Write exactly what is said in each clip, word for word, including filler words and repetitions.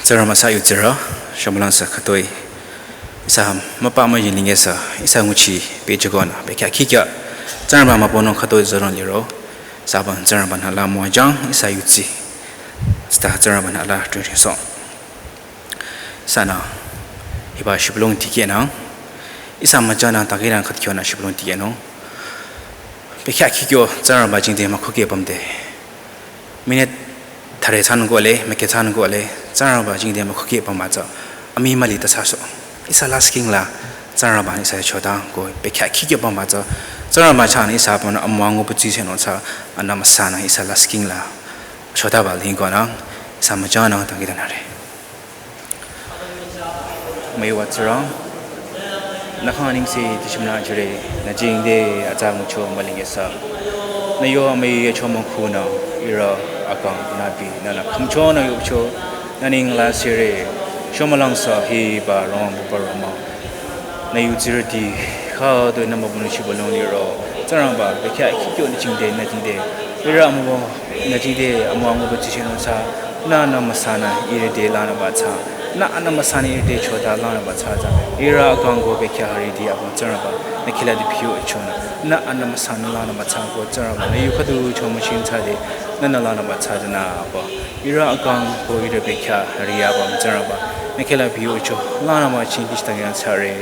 Tsingrangba sü yutsirü, shomülang sü khütoi. Ihsa müpa müying linge sü, ihsa nguchi pehjükonü, bekhyah khikya. Tsingrangba mübünung khütoi zürong liro. Sü apüm Tsingrangba-nü la müwajüng, ihsa yutsi. Sita Tsingrangba-nü la trintrinsong. Ihsanü, hiba shibülung tikehnang. Ihsa müjanü takiran khütkyonü shibülung tikehnung. Bekhyah khikyo Tsingrangba jingte mükhokeh pümde. Minute thüre thsanung kohle, mükeh thsanung kohle, Tsingrangba jingte mükhokeh pümba tsü, amii müli ta thsasoh. Ihsa la sking la, Tsingrangba ihsa chota ko, bekhyah khikyo pümba tsü, Tsingrangba chahnü ihsa apümnü amüwa ngubuchi senung tsü, anü müsanü ihsa la sking la, chotaba lingkonang, ihsa müjanü takiranare. Müiwa Tsingrang, nü khyang anengse dikehshimnü jüre, nü jingte atsa ngucho mülingesü. Nü yo amüi achomang khunü, ihrü akang nübi, nünü khümchonü yocho, nü neng la sire, shomülang sü hiba rong buba roma. Nü yutsirüti, khütoi nü mübünung shibülung liro, Tsingrangba, bekhyah khikyo nü jingte, nü jingte, ihrü amüwa, nü jingte amüwa ngubuchi senung tsü, nü anü müsanü ihrü te lanüba tsü, nü anü müsanü ihrü te chota lanüba tsü tsü, ihrü akang ko bekhyah hariti apüm Tsingrangba, nü kihla di piyo chonü, nü anü müsanü lanüba tsü ko Tsingrangba, nü yu khüdu chomüchin tsüde, nünü lanüba tsü tsünü apüm, ihrü akang ko ihrü bekhyah hari apüm Tsingrangba, nü kihla piyo cho, lanüba ching kishtangyang tsüre,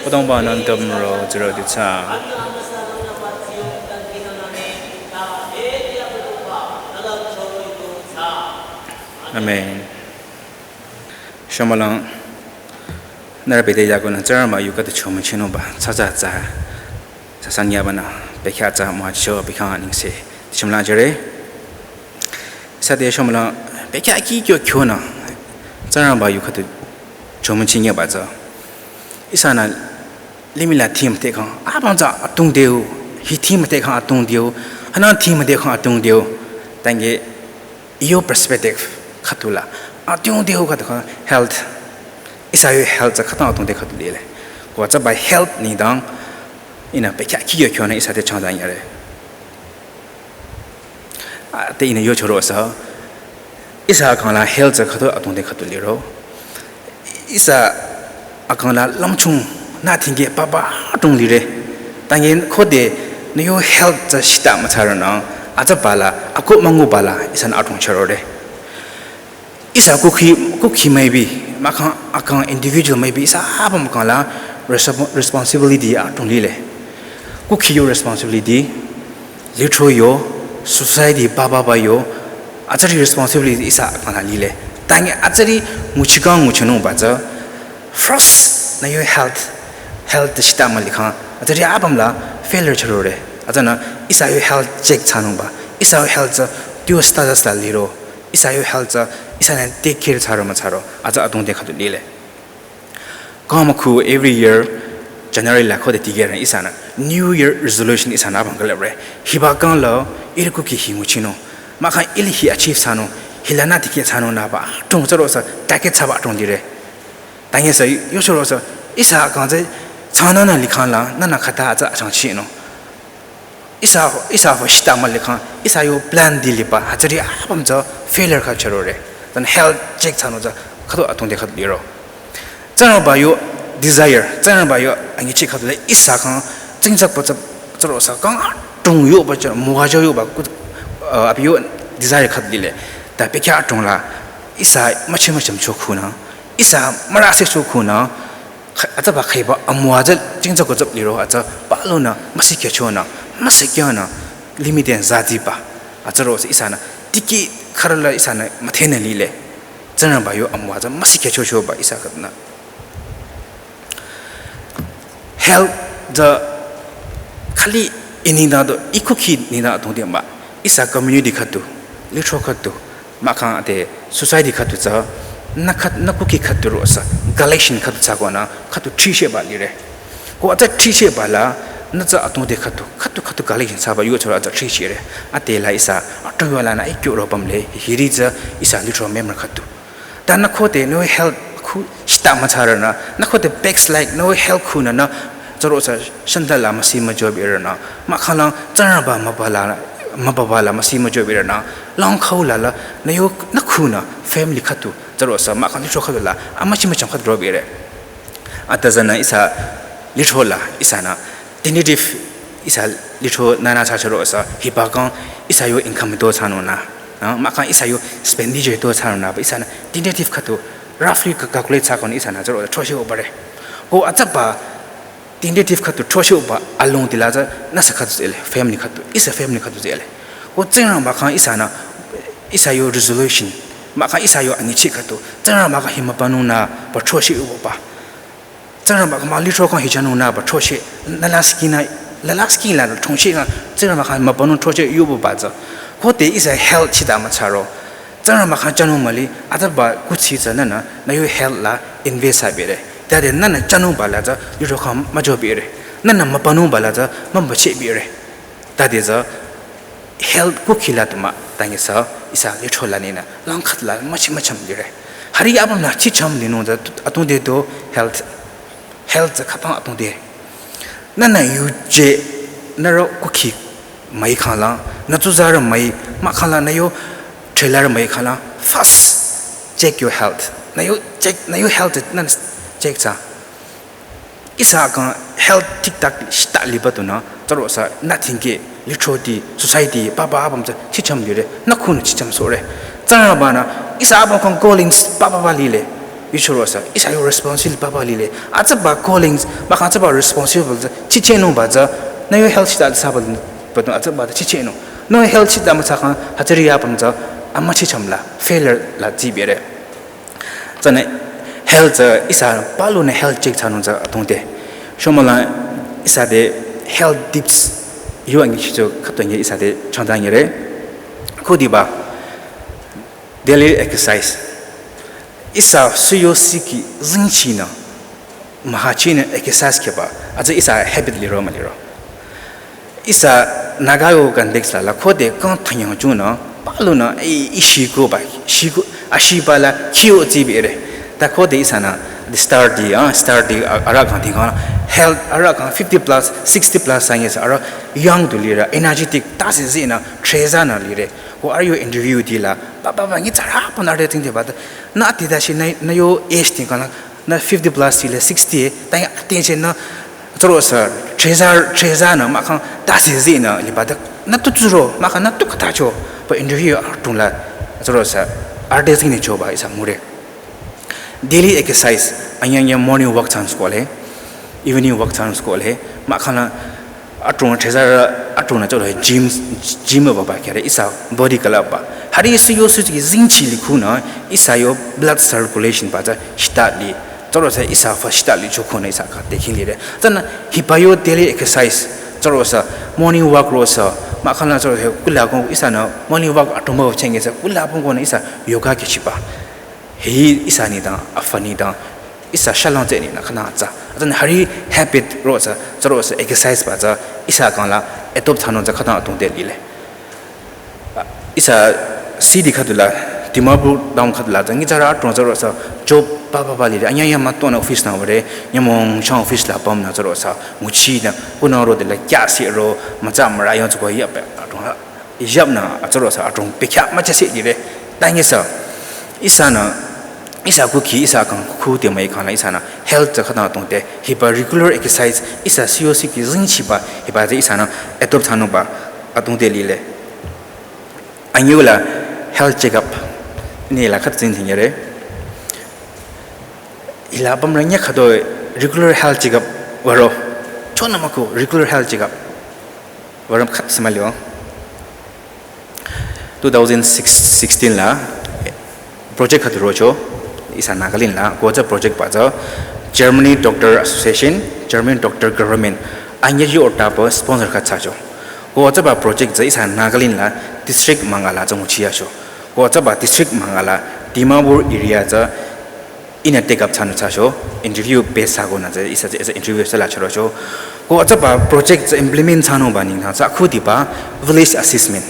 Abüdongba nü dümro züro di tsü. Amen. Shomülang, nührü bete yakonü Tsingrangba yu khüdu chomüchinungba, tsü tsü tsü, sü sanyabanü, bekhyah tsü mücho, bekhyah anengse, dikehshimnü jüre. Sü te shomülang, bekhyah khikyo kyonü, Tsingrangba yu khüdu chomüchinyeba tsü. Ihsanü limih la theme te khang, apüm tsü atungdeu, hi theme te khang atungdeu, hanang theme te khang atungdeu, tangi iyo perspective khüdu la, atungdeu khüdu khang health, ihsa yo health tsü khütang atungde khüdu lile. Ko tsü ba health nengdang, ihnü bekhyah khikyo kyonü ihsa te changdang yare. Ate ihnü yochoro sü, ihsa akang la health tsü khüdu atungde khüdu liro. Ihsa akang la lümchung nü thingke papa atung lire. Tangi khode nü yo health tsü shita mütsaronang, atsaba la, ako münguba la, ihsanü atung chürore. Ihsa kukhi, kukhi maybe, mahkhang akang individual maybe, ihsa apüm kang la respo-, responsibility atung lile. Kukhi yo responsibility, lithro yo, society papa ba yo, atsari responsibility ihsa kang la lile. Tangi atsari nguchikang nguchinungba tsü, first nü yo health, health shita mülikhang, atsari apüm la failure chürore. Atsanü ihsa yo health check thsanungba, ihsa yo health tsü, tio status la liro. Ihsa yo health tsü, ihsanü take care thsaro müthsaro, atsü atungde khüdu lile. Kang mükhu every year, January la khode tikehrü ihsanü, New Year resolution ihsanü apüm külüpre. Hiba kang la, ihrü kukhi hi nguchinung. Mahkhang ili hi achieve thsanung, hila nü tikeh thsanung nüba, atung tsüro sü, target thsaba atung lire. Tangi sü, yochoro sü, ihsa kang tsü, thsananü likhang la, nünü khüta atsü achangchinung. Ihsa, ihsa fü shita mülikhang, ihsa yo plan di liba, atsari apüm tsü failure khüdu chürore. Then health check thsanung tsü, khüdu atungde khüdu liro. Tsingrangba yo desire, Tsingrangba yo angichi khüdu le ihsa kang, tsingtsak pa tsü, tsüro sü kang atung yoba tsü, müwajü yoba, ku, uh, abi yo desire khüdu lile. Ta bekhyah atung la, ihsa müchim müchim cho khunü, ihsa mürase cho khunü, Kha-, atsaba khaiba amüwa tsü jingtsü ko tsüp liro atsaba lonü, müsi kya chonü, müsi kyanü, limih den zatiba. Atsaro sü ihsanü, tiki kharala ihsanü, müthenü lile. Tsingrangba yo amüwa tsü, müsi kya chochoba ihsa khüdunü. Health tsü khali ini da do, ikukhi ni da do de ma. Ihsa community khüdu, lithro khüdu, mahkhang ade society khüdu tsü, nü khüd-, nü kukhi khüdu ro sü, Galatian khüdu tsü ko nü, khüdu three sheba lire. Ko atsü three sheba la, nü tsü atungde khüdu, khüdu khüdu Galatian tsüba yo tsüro atsü three shire. Ade la ihsa, atungyo la nü ikyo ro pamle, hiri tsü ihsa lithro member khüdu. Ta nü khode nü health khu shita mütsarünü, nü khode backslide nü health khunü nü tsüro tsü shanda la müsi müjobirünü, mahkhang lang Tsingrangba mübala, mübabala müsi müjobirünü, lang khau la la nü yo nü khunü family khüdu, Tsürosa mahkhang lithro khüdu la amüchi mücham khüdu ro bire. Atazanü ihsa lithro la ihsanü tentative ihsa lithro nünü thsachürosa hiba kang ihsa yo income to thsanunü, ah, mahkhang ihsa yo expenditure to thsanunü ba ihsanü tentative khüdu roughly ca-, calculate thsakonü ihsanü tsüro throshi obare. Ko atsaba tentative khüdu throshi oba alongdi la tsü nüsa khüdu tsü le, family khüdu, ihsa family khüdu tsü le. Ko Tsingrangba kang ihsanü ihsa yo resolution, mahkhang ihsa yo anyichi khüdu Tsingrangba kang hi mübünungnü ba throshi oba. Tsingrangba kang mah lithro kang hichanungnü ba throshi, nü la skinü, la la skin la throshi kang Tsingrangba kang mübünung throshi oba tsü. Khode ihsa health chita müthsaro. Tsingrangba kang chanung müli, atsaba kuthsi tsü nünü nü yo health la invest thsa bire. Tade nünü chanungba la tsü lithro kang müjo bire. Nünü mübünungba la tsü mübücheh bire. Tade tsü health kukhi la tuma tangi sa ihsa lithro la ninü lang khüdu la müchi mücham lire. Hari apümnü chicham linung tsü atungde to health, health tsü khütang atungde. Nünü yuje nüro kukhi müi khang la, nü tsuzarü müi mahkhang la, nü yo trailer müi khang la, first check your health. Nü yo check, nü yo health nünü check thsa. Ihsa kang health thikthak shita liba tunü, tsürosa nü thingke, lithroti, society, papa apüm tsü chicham lire, nü khunü chicham sore. Tsingrangbanü ihsa apüm kang callings papa ba lile. Yuchürosa ihsa yo responsible papa lile. Atsaba callings, mahkhang atsaba responsible tsü chichenungba tsü, nü yo health shita thsaba ba tunü atsaba tsü chichenung. Nü yo health shita müthsakhang hütsüri apüm tsü amüchicham la, failure la tsibire. Tsünü health tsü ihsa palunü health check thsanung tsü atungde. Shomüla ihsa te health tips yo anyichi tsü khütang ye ihsa te changdang yire. Khudiba daily exercise. Ihsa süyo siki zingchinü, mühachinü exercise kheba, atsü ihsa habit liro müliro. Ihsa Naga yo context la, la khode kang thanyang chunü, palunü, i, i shiko ba, shiko, ashiba la, kiyo tsibire. Ta khode ihsanü, the study, ah, study, a-, arüh kang thingkang, health, arüh kang fifty plus, sixty plus science, arüh young tu lire, energetic, tase zinü, treza nü lire. Ko arüh yo interview di la, ba, ba, ba, ngi tsara pun arüh thingde ba, nü ati dashi, nü, nü yo age thingkang la, nü fifty plus tile sixty, ta ya attention nü, tsürosa, treza, treza nü, mahkhang, tase zinü, liba da, nü tu tsuro, mahkhang, nü tu khatacho, ba interview atung la, tsürosa, arüh te zinü choba, ihsa ngure. Daily exercise, anyanya morning walk thsanung sükole, evening walk thsanung sükole, mahkhang la, atung treza, atung nü tsüro gym, gym ba ba kere, ihsa body kala ba. Hari ihsa yo süki zingchi likhunü, ihsa yo blood circulation ba tsü shita li. Tsürosa ihsa fa shita li chokhunü ihsa kang te khin lire. Tsünü hiba yo daily exercise, tsürosa morning walk rosa, mahkhang la tsüro kula kong ihsanü morning walk atung ba chenge sa kula pung konü ihsa yoga ke chiba. Hi ihsa nengdang, afü nengdang, ihsa shalang tsü ninü khana tsü. Atsünü hari habit rosa, tsürosa exercise ba tsü, ihsa kang la adopt thsanung tsü khütang atungde lile. Ihsa city khüdu la, Dimapur town khüdu la, tsü ngi tsara atung tsürosa, job ba ba ba lire, anyanya mütonü office nü ware, nyümong chang office la pümnü tsürosa, nguchinü, kunü ro de la kya si ro, mütsa müra yang tsü ko ya pe, atung la. Yapnü atsürosa atung pekya müchase lire. Tangi sa, ihsanü, ihsa kukhi, ihsa kang khu te müi khang la ihsanü health tsü khütang atungde, hiba regular exercise, ihsa süyo siki zingchiba, hiba tsü ihsanü adopt thsanungba atungde lile. Anyi la health checkup, nü la khüta zing thingere. Hila pümrü nya khütoi regular health checkup waro. Chonü mah ko regular health checkup. Waram khüta sü mülio. Two thousand sixteen la project khüta rocho, ihsa Nagaland la, ko tsü project ba tsü Germany Doctor Association, German Doctor Government, anyi yo ta ba sponsor khüta thsacho. Ko tsüba project tsü ihsa Nagaland la district münga la tsü nguchiyacho. Ko tsüba district münga la Dimapur area tsü ihnü take up thsanung thsacho, interview base thsakonü tsü ihsa, ihsa interview thsala chürocho. Ko tsüba project tsü implement thsanungba nengdang tsü khudiba village assessment.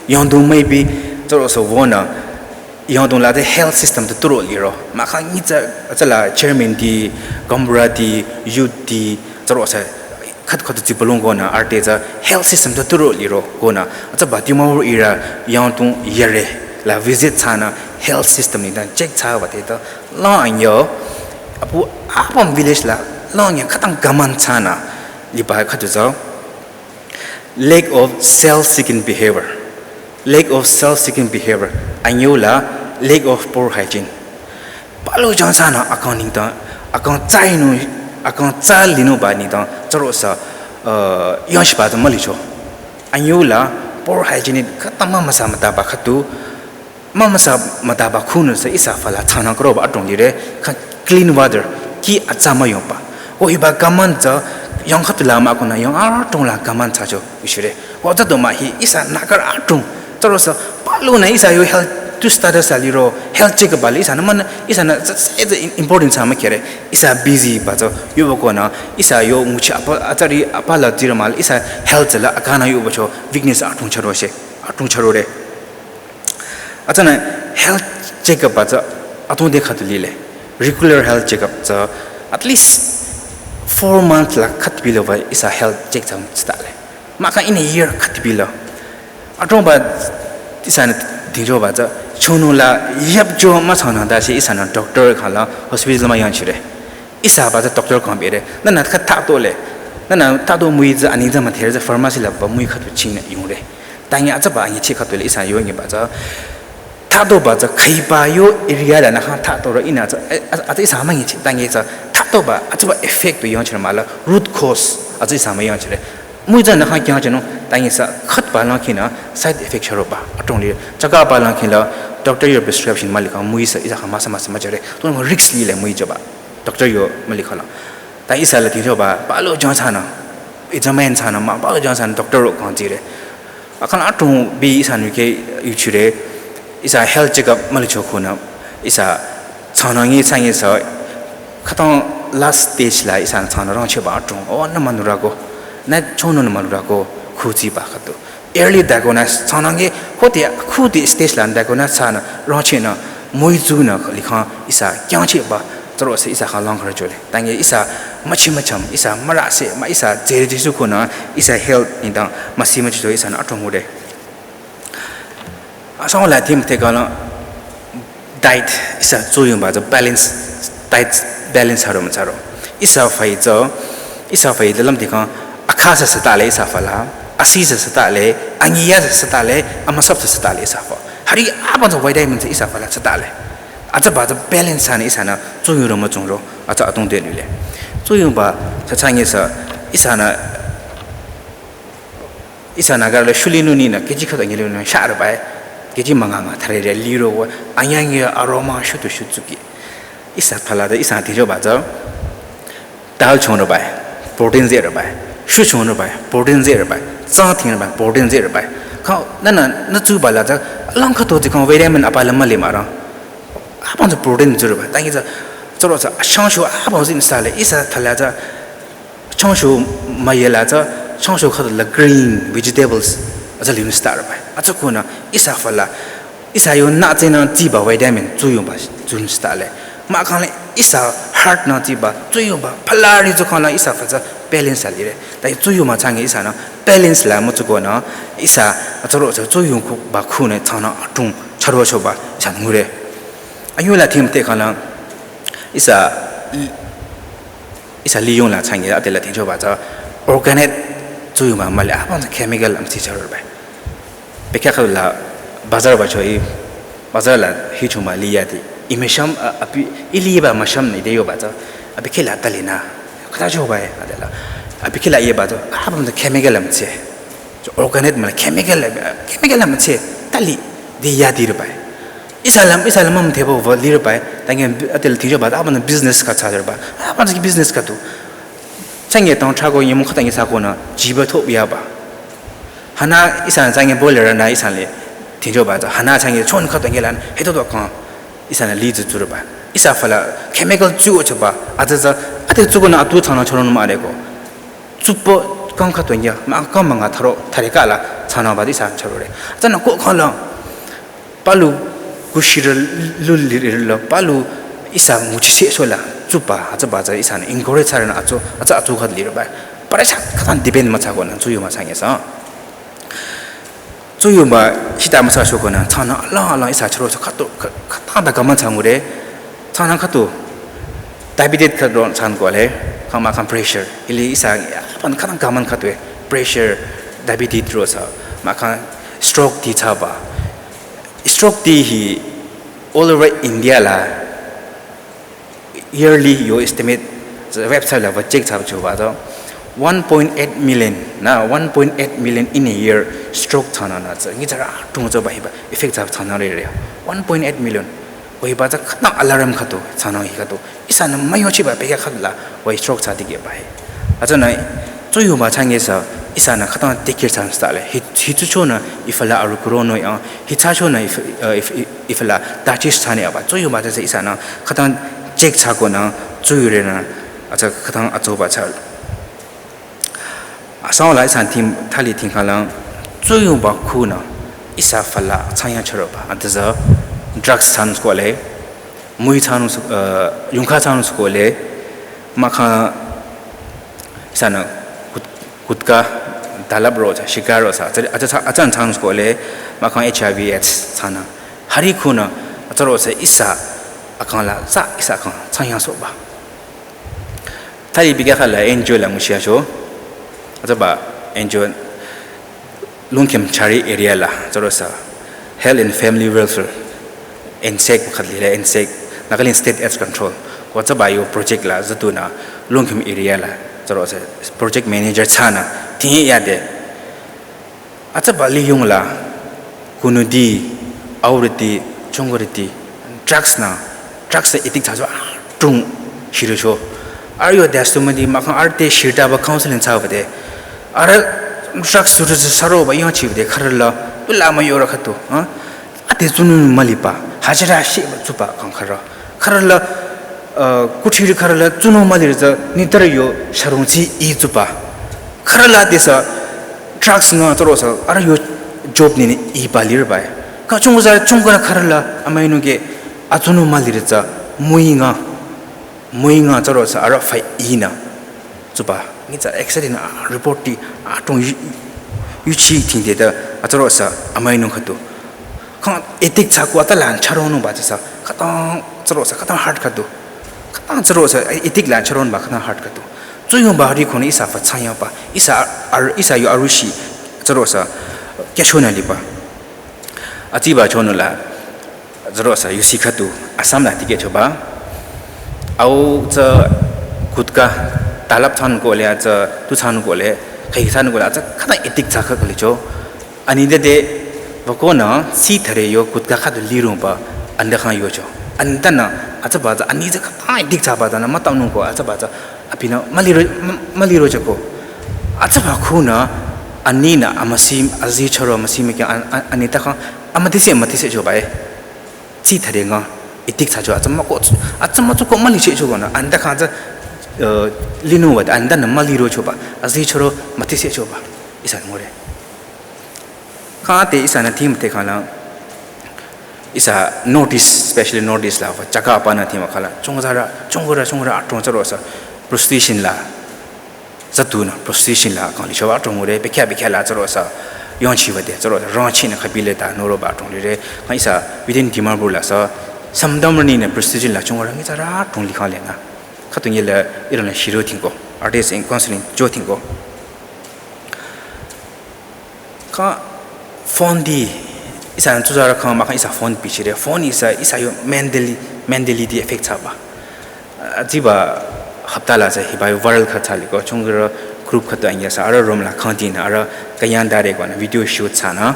Yangdong maybe tsürosa wünü, yangdong la the health system tu turo liro. Mahkhang ngi tsü, tsüla chairman ti, gaonbura ti, youth ti, tsürosa khüta khüta tsü balung konü, arüh te tsü health system tu turo liro konü, tsüba Dimapur area yangdong yare. la visit thsanü health system nengdang check thsaba te ta lang yo apu apüm village la lang yo khütang common thsanü liba khüdu tsü lack of self-seeking behavior. Lack of self-seeking behavior. Anyüh la lack of poor hygiene. Palu jang thsanü akang nengdang, akang tsü nu, akang tsü linungba nengdang, tsüro sü, uh, yangchiba tsü mülicho. Anyüh la poor hygiene khütang mümüsa mütaba khüdu, mümüsa mütaba khunü sü ihsa fü la thsanü kroba adrong lire, kha clean water, kih atsa müyongba. Ko hiba common tsü yang khüdu la mah konü yang adrong la common thsacho ishire. Ko tsü do mah hi ihsa Nagarü adrong. Tsüro sü palu nü ihsa yo health tu status la liro, health check ba le ihsanü mah ihsanü tsü, tsü, tsü important thsa mükere. Ihsa busy ba tsü yoba konü ihsa yo nguchi apa, atsari apa la tira mah ihsa health la akana yoba cho weakness adrong charo she, adrong charo re. Atsünü health checkup ba tsü adrong de khüdu lile. Regular health checkup tsü at least four months la khüdu bilo ba ihsa health check thsa mütsitale. Mahkhang in a year khüdu bilo. Adrongba ihsanü dhingchoba tsü chonung la yapcho müthsanü ta she ihsanü doctor khala hospital la müyangchire. Ihsa ba tsü doctor kang bere. Nünü khüta to le. Nünü ta to müi tsü ani tsü müthere tsü pharmacy la ba müi khüdu chingnü yongre. Tangi atsaba anyi chi khüdu le ihsa yongi ba tsü. Ta to ba tsü khaiba yo area la nü kha ta to ro ihnü tsü, eh, atsü ihsa münyi chi tangi tsü ta to ba atsaba effect to yangchire mah la root cause atsü ihsa müyangchire. Müi tsü nü kha kyangchinung tangi sü khütba lang khinü side effect charo ba. Adrong li chaka ba lang khinü doctor yo prescription müli kha müi sü ihsa kha müsa müsa müjare. To risk lile müi jaba. Doctor yo müli khala. Ta ihsa la dhingchoba, palu jang thsanü, examine thsanü mah, palu jang thsanü doctor ro kang jire. Akang adrong bi ihsanü ke yuchire, ihsa health checkup mülicho khunü, ihsa thsanü ngi thsangi sü, khütang last stage la ihsa thsanü rangcheba adrong, o nü münura ko, nü chonung nü münura ko, khujiba khüdu. Early diagnosis thsanü ngi khode khode stage la diagnosis thsanü rangchenü müi tsünü likhang ihsa kyangcheba tsüro sü ihsa kha lang khara jole. Tangi ihsa müchi mücham, ihsa mürase, mah ihsa jere Jisu khunü ihsa health nengdang müsi müchi to ihsanü adrong ngure. Asang la theme te khala diet ihsa tsuyongba tsü balance, diet balance haro mütsaro. Ihsa fü tsü, ihsa fü de lam dikhang akha sü sütale ihsa fü la, asi sü sütale, angiya sü sütale, amüsap sü sütale ihsa fü. Hari apüm tsü vitamin tsü ihsa fü la sütale. Atsaba tsü balance thsanü ihsanü tsuyong ro mütsuyong ro, atsü adrong de lile. Tsuyongba tsü thsangi sü ihsanü ihsa Nagarü le shuli nü ninü kg khüdu ngi le nü share bai. Kg münga nga thare re liro wa anyang ya aroma shutu shutsuki. Ihsa thala da ihsa dhingchoba tsü dal chonü bai. Protein zero bai. Shu chonü bai. Protein zero bai. Tsang thing bai. Protein zero bai. Kha nünü nü tsuba la tsü lang khüdu tsü kang vitamin apa la müli mah rang. Apüm tsü protein zero bai. Tangi tsü tsüro tsü shangshu apüm tsü ihsa le ihsa thala tsü changshu müyela tsü, changshu khüdu la green vegetables, atsü linung sütare bai. Atsü khunü, ihsa fü la, ihsa yo nü tsünü tsiba vitamin, tsuyongba, tsuyong sütale. Mahkhang le, ihsa heart nü tsiba, tsuyongba, phalari tsü khang la ihsa fü tsü balance lire. Ta tsuyongba thsangi ihsanü balance la mütsukonü, ihsa, atsüro tsü tsuyong khu ba khunü thsanü adrong charo choba, ihsanü ngure. Anyüh la theme te khang la, ihsa, ihsa liyong la thsangi la, ade la dhingchoba tsü organic tsuyongba müli, apüm tsü chemical amüsi charo bai. Bekhyah khüdu la bazar ba choi, bazar la hi chuma liya di. Ih müsham, a, abi, ih liba müsham ni de yoba tsü, abi khila tali nü. Khüta choba e, ade la. Abi khila yeba tsü, apüm tsü chemical amüsi. Tsü organic müli chemical, chemical amüsi, tali, di ya di re bai. Ihsa lam, ihsa lam am thebo va lire bai, tangi atel thingjo ba, apüm business kha thsa ba, apüm ki business kha tu. Thsangi tang thra ko yimung kha tangi sa ko nü, jiba tho ya ba. Hana ihsa thsangi boiler nü ihsa le, thingjo ba, hana thsangi chon kha tangi lan, he to to kang, ihsa nü li zu zu ba. Ihsa fü la, chemical zu o ba, aza za, ate zu ko nü atu thsanü choron ma re ko. Tsukpo kang kha tuan ya, ma kang münga tharo, thare kala, thsanü ba di sa charo re. Tsünü ko khala, palu kushirü lu lirü la, palu ihsa nguchi se so la, tsuba, atsü ba tsü ihsa nü encourage thsare nü atsü, atsü atsü kha lirü ba. Para sha kha tan depend müthsa ko nü, tsuyong müthsa nge sa. Tsuyumba shita müsa shoko nü, tsana ala ala ihsa chüro sa khüto, khüta da kaman tsangure, tsana khüto, diabetes khüto tsan ko le, kama kan pressure, ili ihsa, pan khüta kaman khüto e, pressure, diabetes ro sa, ma kan stroke ti tsaba. Stroke ti hi all over India la, yearly yo estimate, website la va check thsa chuba to, one point eight million, na, one point eight million in a year stroke thsana na, tsü, ngi tsara tung tsü ba hi ba, effect thsa thsana re re. One point eight million. Wa hi ba tsü khüta alarm khüto, thsana hi khüto. Ihsa na mayo chiba pekya khüla, wa stroke thsa dikeh ba hi. Atsü na, tsuyumba change sa, ihsa na khüta take care thsa sta le. Hi, hi tsu cho na, ifala aru kuro no ya, hi tsa cho na, if, uh, if, if, ifala, ta chis thsane aba. Tsuyumba tsü ihsa na, khüta check thsa ko na, tsuyure na, atsü khüta atsoba thsa. Asang la ihsa thim, thali thim khala, tsuyumba khu na, ihsa fala, tsanya chüro ba, ante tsü, drugs thsan sko le, mui thsan, uh, yungka thsan sko le, ma kha, ihsa na, gut-, gutka, dalap ro sa, shika ro sa, atsü, atsü, atsü thsan sko le, ma kha H I V AIDS thsana. Hari khu na, atsü ro sa, ihsa, akang la, sa, ihsa akang, tsanya so ba. Thali bikya khala N G O la ngushia cho. Atsü ba N G O Lungkem Chari area la, tsüro sa Health and Family Welfare, NSAC khat lile, NSAC, Nagaland State AIDS Control. Ko tsü ba yo project la, zatu na Lungkem area la, tsüro sa project manager thsana, tin ya de. Atsü ba li yung la, kunudi, auriti, chunguriti, drugs na, drugs na addict thsa so, tung, shiro cho. Ar yo das tu madi, ma khan ar te shirta ba counseling thsa ba de. Ar drugs su su saro ba yang chi ba de, kharala, ula ma yo ra khatu, ha? Ate tsunu mali pa, hajira shi ba tsu pa khan khara. Kharala, uh, kuthiri kharala, tsunu mali ra, ni tar yo, sharung tsi i tsu pa. Kharala te sa, drugs na tsüro sa, ara yo job ni ni i ba lir bai. Ka chung za chung kara kharala, amai nu ke, atsunu mali ra sa, mui nga, mui nga tsüro sa, ara fai i na. Tsu ba, ngi tsü accident a report ti, atung yu, yu chi ting de da, atsüro sa, amai nu khatu. Kang addict thsa ko ata lan charo nu ba tsü sa, khata tsüro sa, khata hard khatu. Khata tsüro sa, addict lan charo nu ba, khata hard khatu. Tsuyumba hari khoni ihsa fa tsanya pa, ihsa ar, ihsa yo arushi, tsüro sa, kya chona li pa. Atsiba chono la, tsüro sa, yusi khatu, Assam la tike choba. Au tsü gutka, talap thsan ko le, tsü tu thsan ko le, khai thsan ko le, tsü khata addict thsa kha kali cho. Ani de de, va ko na, si thare yo, gutka khatu lirung pa, anda khan yo cho. Anda na, atsü ba tsü, ani tsü khata addict thsa ba tsü na, ma tang nung ko, atsü ba tsü, Apina, mali ro, ma-, mali ro chako. Atsü ba khu na, ani na, amasi, azi charo, amasi meke, an-, an-, ani ta kha, ama tise, ama tise cho ba e. Tsi thade nga, addict thsa cho, atsü ma ko, atsü ma tsu ko mali che cho na, an ta kha atsü, uh, linu wa, an ta na mali ro cho ba, azi charo, ama tise cho ba. Ihsa ngure. Kha te ihsa na thim te khala, ihsa North East, especially North East la, chaka apa na thim khala, chungzara, chungura, chungura, atong tsüro sa, prostitution la, zatu na, prostitution la, kang li choba atong re, bekya, bekya la, tsüro sa, yong chi ba de, tsüro sa, rong chi na, khabi le ta, noro ba atong le re, kha ihsa, within Dimapur la sa, samdam ni na, prostitution la, chungura, ngi tsara, atong li kha le na. Kha tu ngi le, iran la, shiro thing ko, artist in counseling, jo thing ko. Kha phone di, ihsa tsuzarü kha ma kha ihsa phone bichire. Phone ihsa, ihsa yo mentally, mentally di effect thsaba. Atsiba hapta la sa hiba yo viral kha thsa liko. Chungro group kha tu anya sa, ara room la kha di na, ara kanyang da re ko na video shoot thsa na.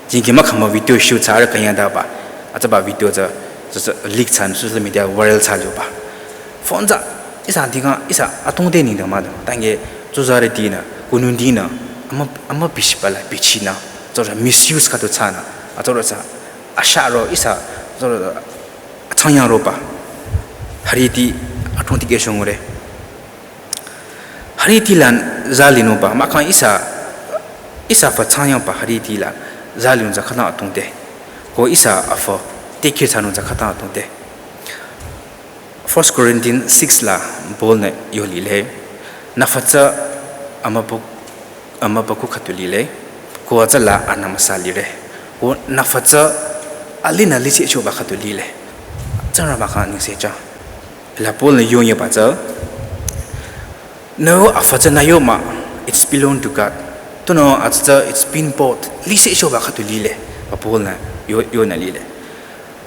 Jingi ma kha ma video shoot thsa, ara kanyang da ba. Atsiba video tsü, tsü, tsü leak thsa na, social media viral thsa jo ba. Phone tsü, ihsa di kha, ihsa atong de ni da ma da. Tange tsuzarü di na, kunun di na, ama, ama bishi ba la, bichi na, tsüro misuse kha tu thsa na, atsüro sa, asha ro, ihsa, tsüro, atsang yang ro ba. Hari di, atong di ke shong re. Hari di lan, za li nu ba, ma kha ihsa, ihsa fa tsang yang ba, hari di lan, za li nu za kha na atong de. Ko ihsa afa, take care thsa nu za kha na atong de. First Corinthians six la Paul na yo lile, nü fa tsü amübükuh, amübükuh khatu lile, Ko tsü la anü müsa lire. Ko nü fü tsü alinü lise choba khüdu lile. Tsingrangba khyang anengse jüng. La Paul nü yonyiba tsü, nü yo afü tsü nü yo mah, it's belong to God. Tunüo atsü tsü it's been bought. Lise choba khüdu lile. Ba Paul nü yo, yonü lile.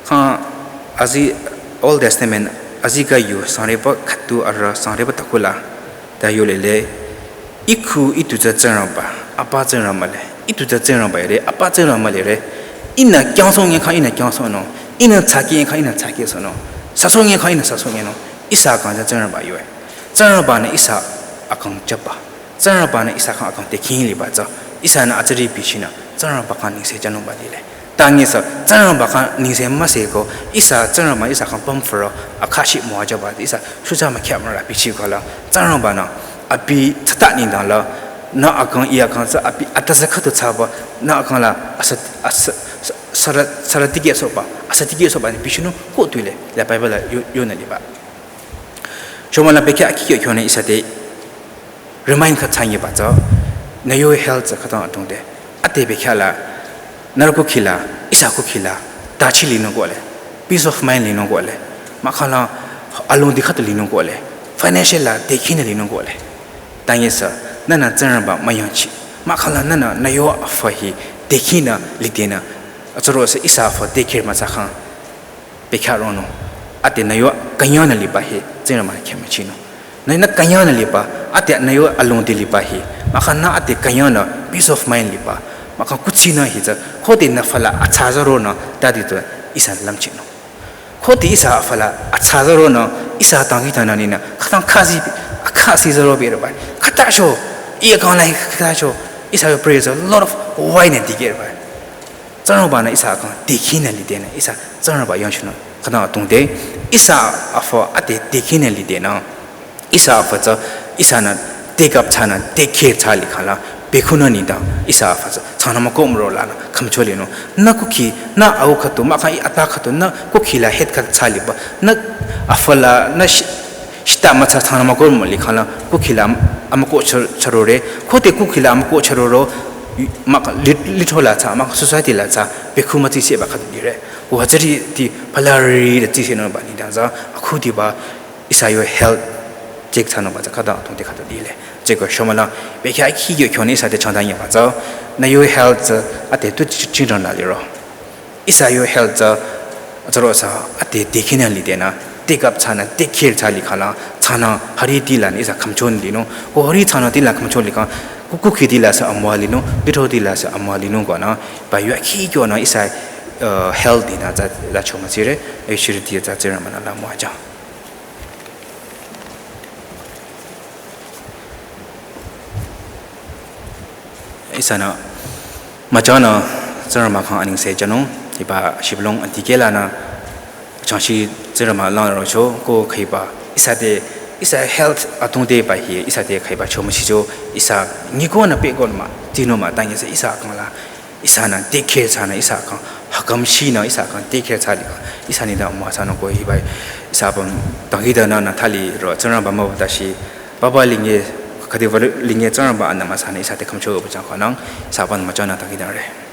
Kha azi Old Testament azi ka yu sangreba khüdu arüh sangreba takula ta yolele, ikhu itu tsü Tsingrangba, apa Tsingrangba le, itu tsü Tsingrangba le, apa Tsingrangba le re, ihnü kyangsoh nge kha ihnü kyangsohnung, ihnü tsaki nge kha ihnü tsakisohnung, süsoh nge kha ihnü süsoh ngenung, ihsa khyang tsü Tsingrangba yoe. Tsingrangba nü ihsa akang jüba. Tsingrangba nü ihsa khyang akang tekhin liba tsü, ihsanü atsüri bichinü, Tsingrangba khyang anengse jünungba lile. Tangi sü, Tsingrangba khyang anengse müse ko, ihsa Tsingrangba ihsa khyang pümfürü, akhashi müwajüba, ihsa shuja mükhyah müra bichi kola, Tsingrangba nü, abi tata nengdang la, nü akang ih akang tsü abi atazü khüdu thsaba, nü akang la, asa, asa, sara, sara tikehsohba, asa tikehsohba, bichinung ko tuile, la Bible la yo, yonü liba. Shomala bekhyah akhi kyo ne ihsa te remind kha thsanyiba tsü, nü yo health tsü khütang atungde. Ade bekhyah la, nührü kukhi la, ihsa kukhi la, dachi linung kohle, peace of mind linung kohle, mahkhang la alongdi khüdu linung kohle, financial la tekhinü linung kohle. Tangi sü, nühnü Tsingrangba müyangchi, mahkhang la nühnü nü yo afü hi tekhinü lidenü, atsüro sü ihsa afü take care müthsakhang bekhyah ronung. Ade nü yo künyangnü liba hi Tsingrangba nü khyang müchinung. Nü, nü künyangnü liba, ade nü yo alongdi liba hi, mahkhang nü ade künyangnü peace of mind liba, mahkhang kuthsinü hi tsü, khode nü fü la atsazü ronü, tadi tu ihsa lümchinung. Khode ihsa fü la atsazü ronü, ihsa tangi tanü ninü, khütang khasi, akhasi zü robe roba. Khüta sho, iya kang la khüta sho, ihsa yo pray tsü lot of wine and dikeh roba. Tsingrangba nü ihsa khyang tekhinü lidenü, ihsa Tsingrangba yangchinung. Khütang atungde, ihsa afü ade tekhinü lidenü, ihsa afü tsü, ihsanü take up thsanü, take care thsa likhang la, bekhunü nengdang, ihsa afü tsü, thsanü mükoh müro lanü, khümcho linung. Nü kukhi, nü au khüdu, mahkhang ih ata khüdu, nü kukhi la head khüdu thsa liba, nü afü la, nü shi-, shita müthsa thsanü mükoh mülikhang la, kukhi la amükoh char-, charore, khode kukhi la amükoh charoro, mahkhang lit-, litro la tsü, mahkhang society la tsü, bekhu mütsiseba khüdu lire. Wa tsüri ti palari de tsisenungba nengdang tsü, akhudiba, ihsa yo health check thsanungba tsü khütang atungde khüdu lile. Cheko shomala, bekhyah akhi kyo kyo ne ihsa te changdang yiba tsü, nü yo health tsü, ade tu chi-, chingdang la liro. Ihsa yo health tsü, atsüro sü, ade tekhinü lidenü, take up thsanü, take care thsa likhang la, thsanü, hari ti lanü ihsa khümcho linung, ko hari thsanü ti la khümcho likhang, ku-, kukhi ti la sü amüwa linung, litro ti la sü amüwa linung konü, ba yo akhi kyonü ihsa, uh, health dinü tsü la chomüsire, e shiri ti tsü Tsingrangba nü la müwajüng. Ihsanü, müchangnü, Tsingrangba khyang anengse jünung, hiba shibülung adikeh lanü, changshi Tsingrangba lang rocho, ko khaiba, ihsa te, ihsa health atungde ba hi, ihsa te khaiba chomüsicho, ihsa nyikonü pehkonü mah, tinü mah, tangi sü ihsa kang la, ihsanü take care thsanü ihsa kang, hakam shinü ihsa kang take care thsa likhang, ihsa nengdang müwa thsanung ko hiba, ihsa apüm, tangi danü nü thali ro, Tsingrangba mübü tashi, papa linge, khüdiba linge Tsingrangba anü müthsanü ihsa te khümcho bu chang khonang, ihsa apüm müchangnü tangi dangre.